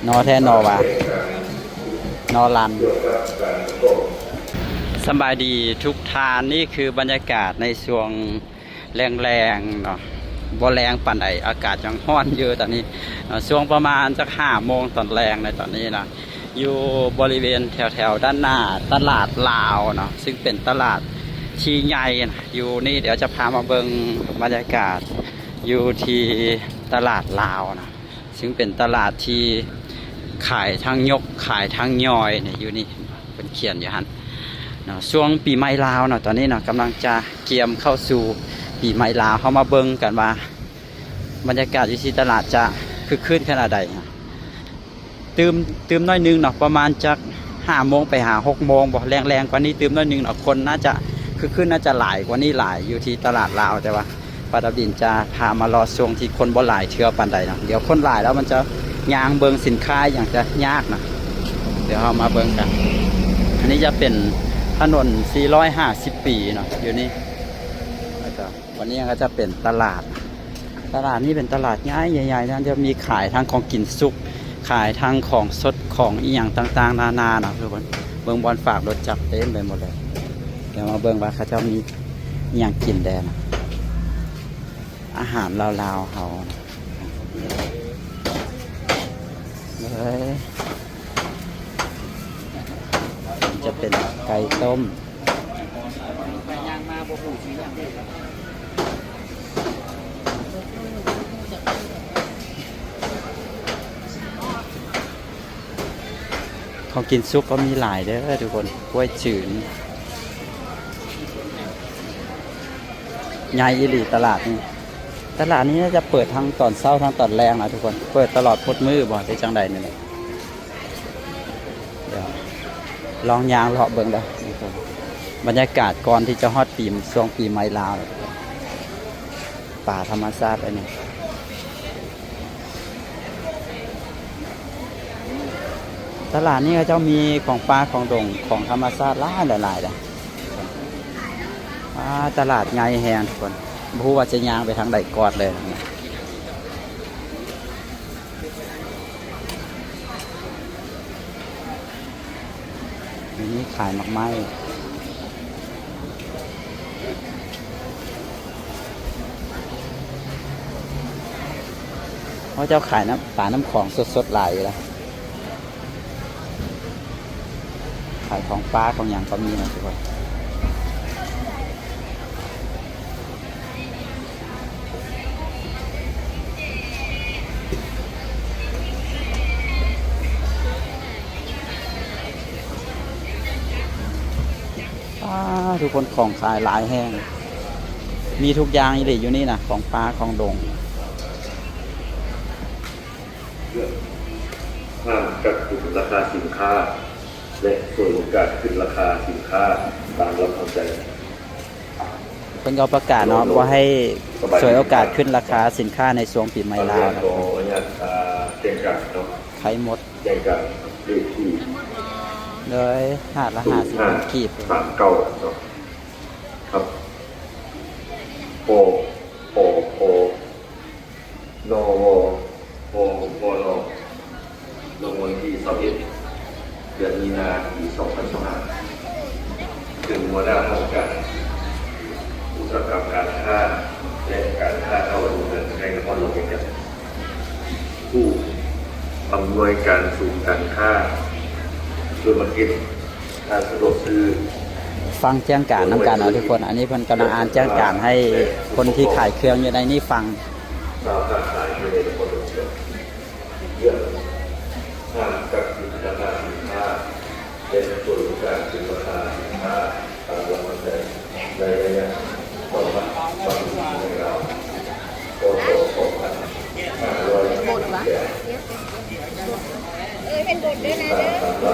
ນໍແທ້ນໍວ່າ ນໍລັນ. ສະບາຍດີທຸກທ່ານ, ນີ້ຄືບັນຍາກາດໃນຊ່ວງແລງໆເນາະ, ບໍ່ແລງປານໃດ, ອາກາດຍັງຮ້ອນຢູ່ຕອນນີ້ເນາະ, ຊ່ວງປະມານຈັກຫ້າໂມງຕອນແລງໃນຕອນນີ້ນະ, ຢູ່ບໍລິເວນແຖວໆດ້ານໜ້າຕະຫຼາດລາວເນາະ, ຊຶ່ງເປັນຕະຫຼາດທີ່ໃຫຍ່ນະ. ຢູ່ນີ້ດຽວຈະພາມາເບິ່ງບັນຍາກາດຢູ່ທີ່ຕະຫຼາດລາວນະ. ຊຶ່ງເປັນຕະຫຼາດທີ່ຂາຍທັງຍົກ ຂາຍທັງຍ່ອຍນີ້ ຢູ່ນີ້ເພິ່ນຂຽນຢູ່ຫັ້ນເນາະ. ຊ່ວງປີໃໝ່ລາວເນາະ, ຕອນນີ້ເນາະ ກຳລັງຈະກຽມເຂົ້າສູ່ປີໃໝ່ລາວ. ເຮົາມາເບິ່ງກັນວ່າບັນຍາກາດຢູ່ທີ່ຕະຫຼາດຈະຄຶກຄື້ນຂະໜາດໃດ. ຕື່ມ ຕື່ມໜ້ອຍໜຶ່ງເນາະ, ປະມານຈັກຫ້າໂມງໄປຫາຫົກໂມງບໍ, ແລງໆກວ່ານີ້ຕື່ມໜ້ອຍໜຶ່ງເນາະ, ຄົນໜ້າຈະຄຶກຄື້ນ ໜ້າຈະຫຼາຍກວ່ານີ້ຫຼາຍ ຢູ່ທີ່ຕະຫຼາດລາວ. ແຕ່ວ່າ ປາດາວດິນຈະພາມາເລາະຊ່ວງທີ່ຄົນບໍ່ຫຼາຍເທື່ອປານໃດເນາະ. ດຽວຄົນຫຼາຍແລ້ວມັນຈະຍ່າງເບິ່ງສິນຄ້າຫຍັງຈະຍາກນະ. ດຽວເຮົາມາເບິ່ງກັນ. ອັນນີ້ຈະເປັນຖະໜົນສີ່ຮ້ອຍຫ້າສິບປີເນາະ ຢູ່ນີ້. ແລ້ວກໍວັນນີ້ກໍຈະເປັນຕະຫຼາດ. ຕະຫຼາດນີ້ເປັນຕະຫຼາດໃຫຍ່ໆນະ, ຈະມີຂາຍທັງຂອງກິນສຸກ, ຂາຍທັງຂອງສົດ, ຂອງອີ່ຫຍັງຕ່າງໆນານາເນາະ. ຄືເບິ່ງບ່ອນຝາກລົດຈັກເຕັມໄປໝົດເລີຍ. ດຽວມາເບິ່ງວ່າເຂົາເຈົ້າມີ ອີ່ຫຍັງກິນແດ່ນະ? ອາຫານລາວໆເຮົາເລີຍ. ຈະເປັນໄກ່ຕົ້ມ. ຂອງກິນສຸກກໍມີຫຼາຍເດີທຸກຄົນ, ກ້ວຍຈືນ ໃຫຍ່ອີ່ຫຼີຕະຫຼາດນີ້. ຕະຫຼາດນີ້ໜ້າຈະເປີດທັງຕອນເຊົ້າທັງຕອນແລງນະທຸກຄົນ, ເປີດຕະຫຼອດໝົດມື້ບໍ ຫຼືຈັ່ງໃດນີ້ແຫຼະ. ດຽວລອງຍ່າງເລາະເບິ່ງເດີທຸກຄົນ, ບັນຍາກາດກ່ອນທີ່ຈະຮອດປີ ຊ່ວງປີໃໝ່ລາວ. ປ່າທຳມະຊາດເລີຍນີ້. ຕະຫຼາດນີ້ເຂົາເຈົ້າມີຂອງປ່າຂອງດົງ ຂອງທຳມະຊາດຫຼາຍຫຼາຍຫຼາຍເດ້. ອ່າ ຕະຫຼາດໃຫຍ່ແຮງທຸກຄົນ, ບໍ່ຮູ້ວ່າຈະຍ່າງໄປທາງໃດກ່ອນເລີຍ. ມີຂາຍໝາກໄມ້. ເຂົາເຈົ້າຂາຍນ້ຳ ປານ້ຳຂອງສົດໆຫຼາຍຢູ່ລະ. ຂາຍຂອງປ່າຂອງຫຍັງກໍມີນະທຸກຄົນ. ອ້າ ທຸກຄົນ ຂອງຂາຍຫຼາຍແຮງ, ມີທຸກຢ່າງອີ່ຫຼີຢູ່ນີ້ນະ, ຂອງປ່າຂອງດົງ. ເລື່ອງຫ້າມກັກຕຸນລາຄາສິນຄ້າ ແລະ ສວຍໂອກາດຂຶ້ນລາຄາສິນຄ້າຕາມກຳລັງໃຈ. ເພິ່ນກໍປະກາດເນາະ ບໍ່ໃຫ້ສວຍໂອກາດຂຶ້ນລາຄາສິນຄ້າໃນຊ່ວງປີໃໝ່ລາວນະ. ຂໍອະນຸຍາດ ອ່າ ແຈ້ງການເນາະ ໄຂ່ໝົດ ແຈ້ງການເລກທີ ໂດຍ ຖາດລະຫ້າສິບພັນກີບ ສາມເກົ້າເນາະ ທັບ ປ ປ ປ ນວ ວ ວ ນ ລົງວັນທີຊາວເອັດ ເດືອນມີນາ ປີສອງພັນຊາວຫ້າ ເຖິງຫົວໜ້າຫ້ອງການອຸດສາຫະກຳການຄ້າ ແລະ ການຄ້າເຂົ້າລະດູເງິນໃນນະຄອນຫຼວງວຽງຈັນ, ຜູ້ອຳນວຍການສູນການຄ້າທົ່ວປະເທດ. ອ່າ ສະດວກຊື້. ຟັງແຈ້ງການນຳກັນເນາະທຸກຄົນ. ອັນນີ້ເພິ່ນກຳລັງອ່ານແຈ້ງການໃຫ້ຄົນທີ່ຂາຍເຄື່ອງຢູ່ໃນນີ້ຟັງ. ຊາວຄ້າຂາຍພາຍໃນນະຄອນຫຼວງວຽງຈັນ ເລື່ອງຫ້າມກັກຕຸນລາຄາສິນຄ້າ ແລະ ສວຍໂອກາດຂຶ້ນລາຄາສິນຄ້າ ຕາມລະເມີດໃນໄລຍະສອງພັນຊາວຫ້າ ປີໃນລາວ ກສ ສອງພັນຫ້າຮ້ອຍຫ້າສິບແປດ. ເອີ ເຮັດບົດເດີນາເດີ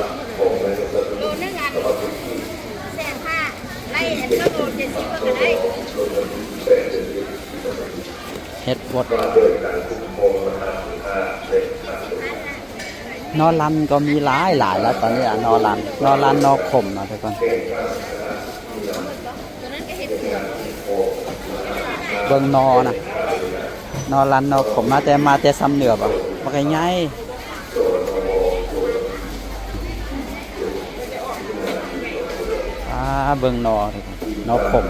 ໂລໜຶ່ງອັນແສນຫ້າ ໄລ່ອັນເຈົ້າໂລເຈັດສິບກໍໄດ້. ເຮັດບົດ ນໍລັນກໍມີຫຼາຍໆແລ້ວຕອນນີ້ອະ ນໍລັນ ນໍລັນ ນໍຂົມເນາະທຸກຄົນ. ເບິ່ງນໍນະ ນໍລັນ ນໍຂົມ ມາແຕ່ ມາແຕ່ຊຳເໜືອບໍ ບັກໃຫຍ່. ມາເບິ່ງໜໍ່ ໜໍ່ຂົມ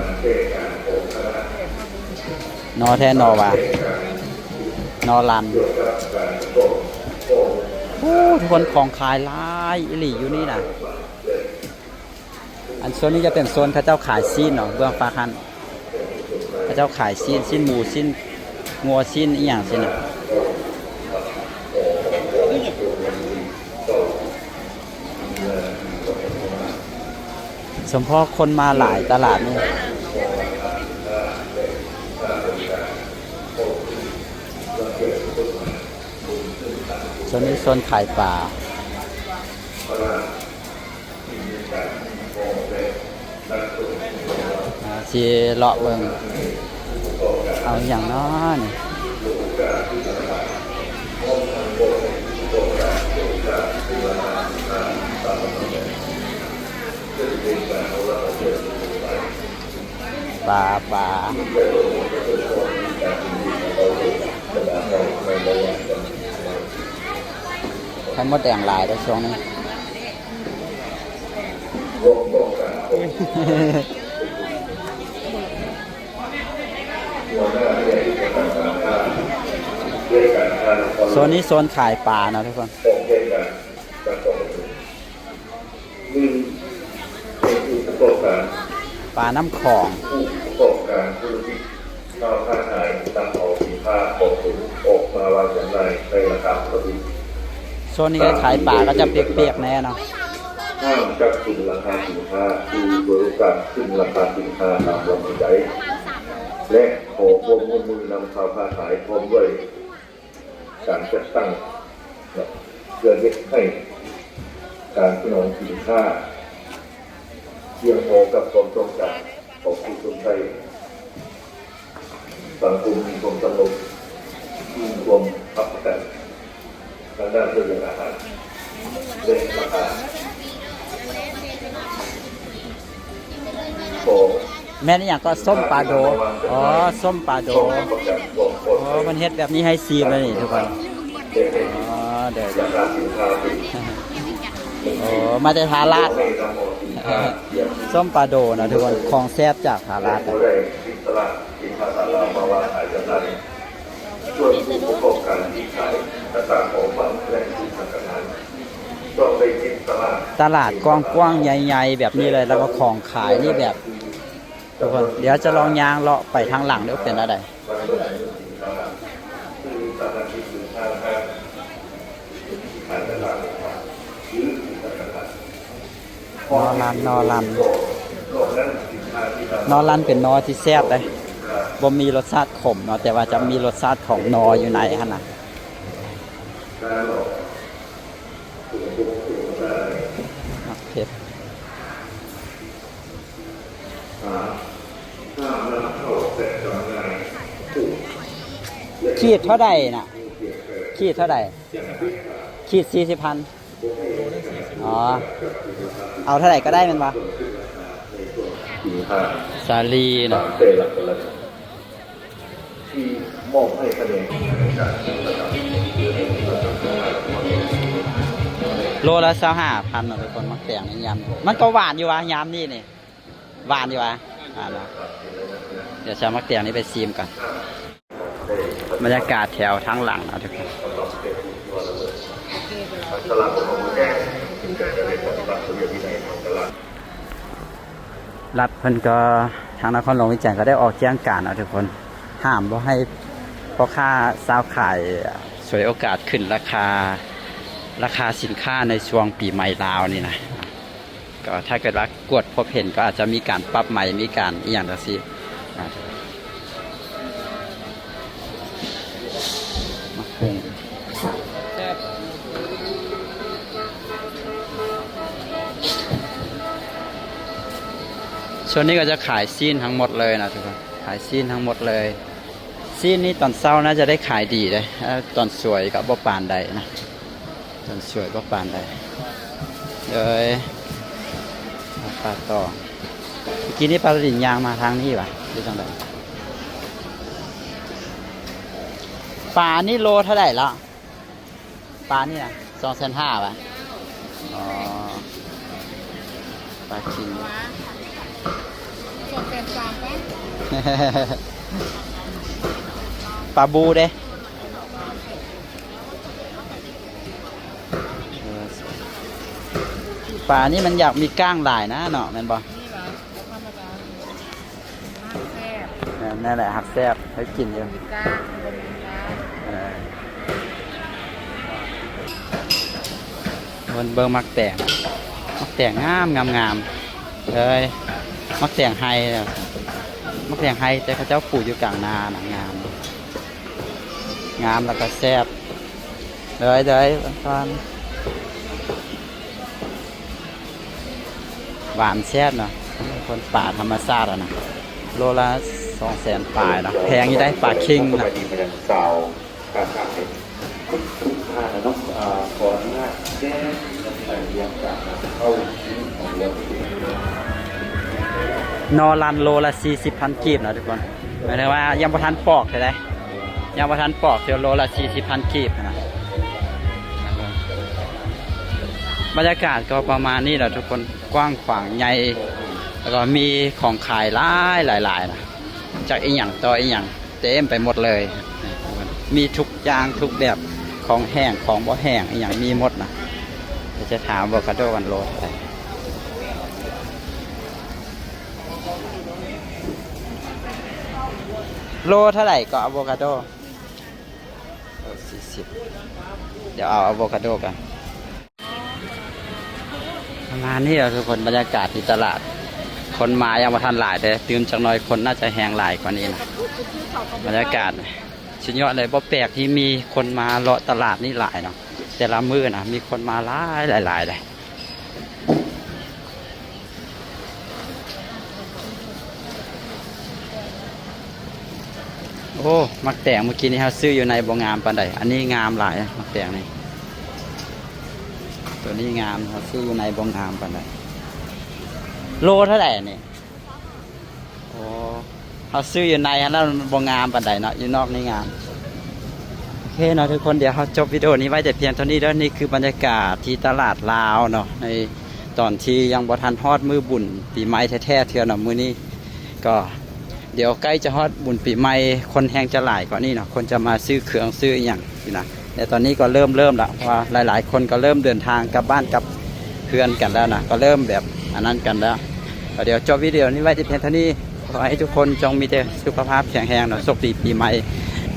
ໜໍ່ແທ້ໜໍ່ວ່າ ໜໍ່ລັນ. ໂອ້ ທຸກຄົນ ຂອງຂາຍຫຼາຍອີ່ຫຼີຢູ່ນີ້ນະ. ອັນໂຊນນີ້ຈະເປັນໂຊນເຂົາເຈົ້າຂາຍຊີ້ນເນາະ ເບື້ອງຟາກຫັ້ນ ເຂົາເຈົ້າຂາຍຊີ້ນ ຊີ້ນໝູ ຊີ້ນງົວ ຊີ້ນອີ່ຫຍັງຊີ້ນນະ. ສົມພໍຄົນມາຫຼາຍຕະຫຼາດນີ້. ໂຊນນີ້ໂຊນຂາຍປາ. ອ່າ ຊິເລາະເບິ່ງ ເອົາຫຍັງເນາະນີ້ ປາ ປາ ໄຂ່ມົດແດງຫຼາຍເດ້ຊ່ວງນີ້. ໂຊນນີ້ໂຊນຂາຍປາເນາະທຸກຄົນ. ປານ້ຳຂອງ ຜູ້ປະກອບການທຸລະກິດ ຊາວຄ້າຂາຍນຳເອົາສິນຄ້າຂອງຕົນອອກມາວາງຈຳໜ່າຍໃນລາຄາປົກກະຕິ. ໂຊນນີ້ຂາຍປາກໍຈະປຽກໆແດ່ເນາະ. ຫ້າມກັກຕຸນລາຄາສິນຄ້າ ຄືໂດຍການຂຶ້ນລາຄາສິນຄ້າຕາມລຳພັງໃດ ແລະ ຂໍຄວາມຮ່ວມມືນຳຊາວຄ້າຂາຍ ພ້ອມດ້ວຍ ການຈັດຕັ້ງເພື່ອເຮັດໃຫ້ການສະໜອງສິນຄ້າພຽງພໍກັບຄວາມຕ້ອງການຂອງຜູ້ຊົມໃຊ້. ສັງຄົມມີຄວາມສະຫງົບ ມີຄວາມຮັບປະກັນທາງດ້ານເຄື່ອງອາຫານ ແລະ ລາຄາ. ແມ່ນອີ່ຫຍັງກໍ ສົ້ມປາໂດ? ອໍ ສົ້ມປາໂດ. ອໍ ເພິ່ນເຮັດແບບນີ້ໃຫ້ຊີມເລີຍນີ້ທຸກຄົນ. ອໍ ໂດຍໆ ໂອ້ ມາແຕ່ທ່າລາດ ສົ້ມປາໂດນະທຸກຄົນ ຂອງແຊບຈາກທ່າລາດ. ຕະຫຼາດກວ້າງໆໃຫຍ່ໆແບບນີ້ເລີຍ ແລ້ວກໍຂອງຂາຍນີ້ແບບ ທຸກຄົນ ດຽວຈະລອງຍ່າງເລາະໄປທາງຫຼັງເດີ ເປັນແນວໃດ. ໜໍ່ລັນ ໜໍ່ລັນ ໜໍ່ລັນເປັນໜໍ່ທີ່ແຊບເດ້ ບໍ່ມີລົດຊາດຂົມເນາະ ແຕ່ວ່າຈະມີລົດຊາດຂອງໜໍ່ຢູ່ໃນຫັ້ນນະ. ໝາກເຜັດ ຂີດເທົ່າໃດນະ? ຂີດເທົ່າໃດ? ຂີດສີ່ສິບພັນ. ອໍ ເອົາເທົ່າໃດກໍໄດ້ແມ່ນບໍ່? ສາລີນະ ທີ່ມອບໃຫ້ຄະແນນ ໂລລະຊາວຫ້າພັນເນາະທຸກຄົນ. ໝາກແຕງນີ້ຍາມ ມັນກໍຫວານຢູ່ຫວາ ຍາມນີ້ນີ້ ຫວານຢູ່ຫວາ? ຫວານບໍ່? ດຽວຊິເອົາໝາກແຕງນີ້ໄປຊີມກ່ອນ. ບັນຍາກາດແຖວທາງຫຼັງເນາະທຸກຄົນ. ລັດເພິ່ນກໍ ທາງນະຄອນຫຼວງວຽງຈັນກໍໄດ້ອອກແຈ້ງການເນາະທຸກຄົນ ຫ້າມບໍ່ໃຫ້ພໍ່ຄ້າຊາວຂາຍ ສວຍໂອກາດຂຶ້ນລາຄາ ລາຄາສິນຄ້າໃນຊ່ວງປີໃໝ່ລາວນີ້ນະ. ກໍຖ້າເກີດວ່າກວດພົບເຫັນ ກໍອາດຈະມີການປັບໃໝ ມີການອີ່ຫຍັງຈັ່ງຊີ້. ສ່ວນນີ້ກໍຈະຂາຍຊີ້ນທັງໝົດເລີຍນະທຸກຄົນ ຂາຍຊີ້ນທັງໝົດເລີຍ. ຊີ້ນນີ້ຕອນເຊົ້າໜ້າຈະໄດ້ຂາຍດີເດ້ ເອີ ຕອນສວຍກໍບໍ່ປານໃດນະ ຕອນສວຍບໍ່ປານໃດ. ເອີຍ ປາຕອງ ເມື່ອກີ້ນີ້ປາລິນຍ່າງມາທາງນີ້ຫວາ ຫຼືຈັ່ງໃດ? ປານີ້ໂລເທົ່າໃດລະ? ປານີ້ນະ ສອງແສນຫ້າຫວາ? ອໍ ປາຈິງ. ສອງແສນສາມໄປ. ປາບູເດ້? ປານີ້ມັນຢາກມີກ້າງຫຼາຍນະເນາະ ແມ່ນບໍ່? ນີ້ຫວາ? ບໍ່ທຳມະດາ. ຮັກແຊບ. ແມ່ນ ນັ້ນແຫຼະ ຮັກແຊບ ເຄີຍກິນຢູ່. ມີກ້າງ ບໍ່ມີກ້າງ. ເອີ ເບິ່ງ ເບິ່ງໝາກແຕງ ໝາກແຕງງາມ ງາມ ງາມເລີຍ. ໝາກແຕງໄຮ່ ໝາກແຕງໄຮ່ ແຕ່ເຂົາເຈົ້າປູກຢູ່ກາງນານະ ງາມ ງາມ ແລ້ວກໍແຊບ. ເດີຍ ເດີຍ ຫວານແຊບເນາະ ຄົນ ປາທຳມະຊາດຫັ້ນນະ ໂລລະສອງແສນປາຍເນາະ ແພງຢູ່ໄດ໋ ປາເຄັງນະ. ນໍລັນໂລລະສີ່ສິບພັນກີບເນາະທຸກຄົນ ໝາຍເຖິງວ່າຍັງບໍ່ທັນປອກເທື່ອໃດ໋ ຍັງບໍ່ທັນປອກ ເທື່ອໂລລະສີ່ສິບພັນກີບຫັ້ນນະ. ບັນຍາກາດກໍປະມານນີ້ແຫຼະທຸກຄົນ ກວ້າງຂວາງໃຫຍ່ ແລ້ວກໍມີຂອງຂາຍຫຼາຍໆ ຫຼາຍໆ ນະ ຈັກອີ່ຫຍັງຕໍ່ອີ່ຫຍັງ ເຕັມໄປໝົດເລີຍ ມີທຸກຢ່າງທຸກແບບ ຂອງແຫ້ງ ຂອງບໍ່ແຫ້ງ ອີ່ຫຍັງມີໝົດນະ. ດຽວຈະຖາມອາໂວຄາໂດກັນ ໂລເທົ່າໃດ ໂລເທົ່າໃດກໍອາໂວຄາໂດ? ເອີ ສີ່ສິບ ດຽວເອົາອາໂວຄາໂດກັນ. ປະມານນີ້ແຫຼະທຸກຄົນ ບັນຍາກາດທີ່ຕະຫຼາດ ຄົນມາຍັງບໍ່ທັນຫຼາຍເດ້ ຕື່ມຈັກໜ້ອຍຄົນໜ້າຈະແຮງຫຼາຍກວ່ານີ້ນະ. ບັນຍາກາດສຸດຍອດເລີຍ ບໍ່ແປກທີ່ມີຄົນມາເລາະຕະຫຼາດນີ້ຫຼາຍເນາະ ແຕ່ລະມື້ນະ ມີຄົນມາຫຼາຍ ຫຼາຍໆ ເດ້. ໂອ້ ໝາກແຕງເມື່ອກີ້ນີ້ເຮົາຊື້ຢູ່ໃນບໍ່ງາມປານໃດ ອັນນີ້ງາມຫຼາຍ ໝາກແຕງນີ້ ໂຕນີ້ງາມ ເຮົາຊື້ຢູ່ໃນບໍ່ງາມປານໃດ. ໂລເທົ່າໃດນີ້? ໂອ້ ເຮົາຊື້ຢູ່ໃນຫັ້ນແລ້ວມັນບໍ່ງາມປານໃດເນາະ ຢູ່ນອກນີ້ງາມ. ໂອເຄເນາະທຸກຄົນ ດຽວເຮົາຈົບວິດີໂອນີ້ໄວ້ແຕ່ພຽງເທົ່ານີ້ເດີ. ນີ້ຄືບັນຍາກາດທີ່ຕະຫຼາດລາວເນາະ ໃນຕອນທີ່ຍັງບໍ່ທັນຮອດມື້ບຸນປີໃໝ່ແທ້ໆເທື່ອເນາະ ມື້ນີ້ກໍ ດຽວໃກ້ຈະຮອດບຸນປີໃໝ່ ຄົນແຮ່ງຈະຫຼາຍກວ່ານີ້ເນາະ ຄົນຈະມາຊື້ເຄື່ອງຊື້ອີ່ຫຍັງຊີ້ນະ. ແຕ່ຕອນນີ້ກໍເລີ່ມ ເລີ່ມລະ ເພາະວ່າຫຼາຍໆຄົນກໍເລີ່ມເດີນທາງກັບບ້ານກັບເຮືອນກັນແລ້ວນະ ກໍເລີ່ມແບບອັນນັ້ນກັນແລ້ວ. ກໍດຽວຈົບວິດີໂອນີ້ໄວ້ແຕ່ພຽງເທົ່ານີ້ ຂໍໃຫ້ທຸກຄົນຈົ່ງມີແຕ່ສຸຂະພາບແຂງແຮງເນາະ ໂຊກດີປີໃໝ່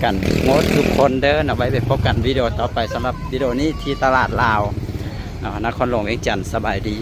ກັນໝົດທຸກຄົນເດີເນາະ. ໄວ້ໄປພົບກັນວິດີໂອຕໍ່ໄປ ສຳລັບວິດີໂອນີ້ທີ່ຕະຫຼາດລາວເນາະ ນະຄອນຫຼວງວຽງຈັນ. ສະບາຍດີ.